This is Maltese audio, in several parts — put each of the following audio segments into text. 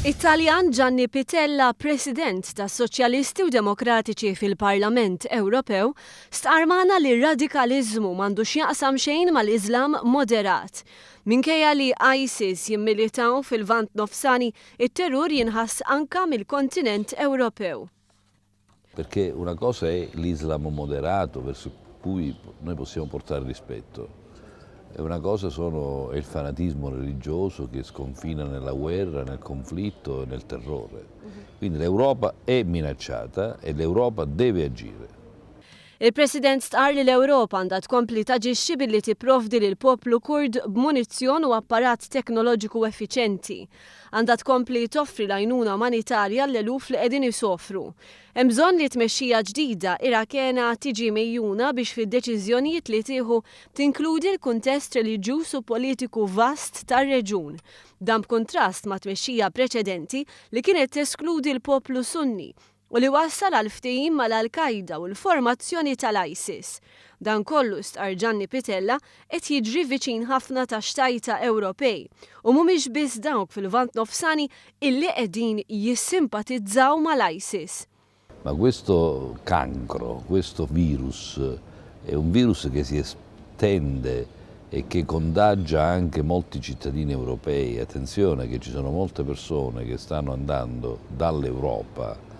It-Taljan Gianni Pittella, President tas-Soċjalisti u Demokratiċi fil-Parlament Ewropew, stqarr magħna li r-radikaliżmu m'għandu x'jaqsam xejn mal-Iżlam moderat. Minkejja li ISIS jimmilitaw fil-Lvant Nofsani, it-terrur jinħass anka mill-kontinent Ewropew. Perché una cosa è l'Islam moderato verso cui noi possiamo portare rispetto e una cosa sono, è il fanatismo religioso che sconfina nella guerra, nel conflitto e nel terrore. Quindi l'Europa è minacciata e l'Europa deve agire. Il-President stqarr li l-Ewropa għandha tkompli taġixxi billi tipprovdi lill-poplu Kurd b'munizzjon u apparat teknoloġiku effiċenti. Għandha tkompli toffri l-għajnuna umanitarja l-eluf li qegħdin isofru. Hemm bżonn li tmexxija ġdida Irakena tiġi megħjuna biex fid-deċiżjonijiet li tieħu tinkludi l-kuntest reliġjuż u politiku vast tar-reġun. Dan b'kuntrast ma' tmexxija preċedenti li kienet teskludi l-poplu Sunni u li wassal għal ftehim mal-Al-Qaida u l-formazzjoni tal-ISIS. Dan kollu, stqarr Gianni Pittella, qed jiġri viċin ħafna tax-xtajta Ewropej u mhumiex biss dawk fil-Lvant Nofsani illi qegħdin jissimpatizzaw mal-ISIS. Ma questo cancro, questo virus, è un virus che si estende e che contagia anche molti cittadini europei. Attenzione che ci sono molte persone che stanno andando dall'Europa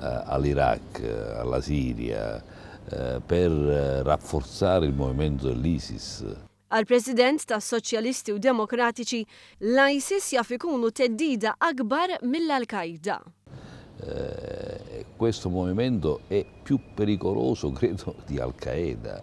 eh, all'Iraq, alla Siria, eh, per rafforzare il movimento dell'ISIS. Għall-President tas-Soċjalisti u Demokratiċi, l-ISIS jaf ikunu theddida akbar mill-Al-Qaida. Eh, questo movimento è più pericoloso, credo, di Al-Qaeda.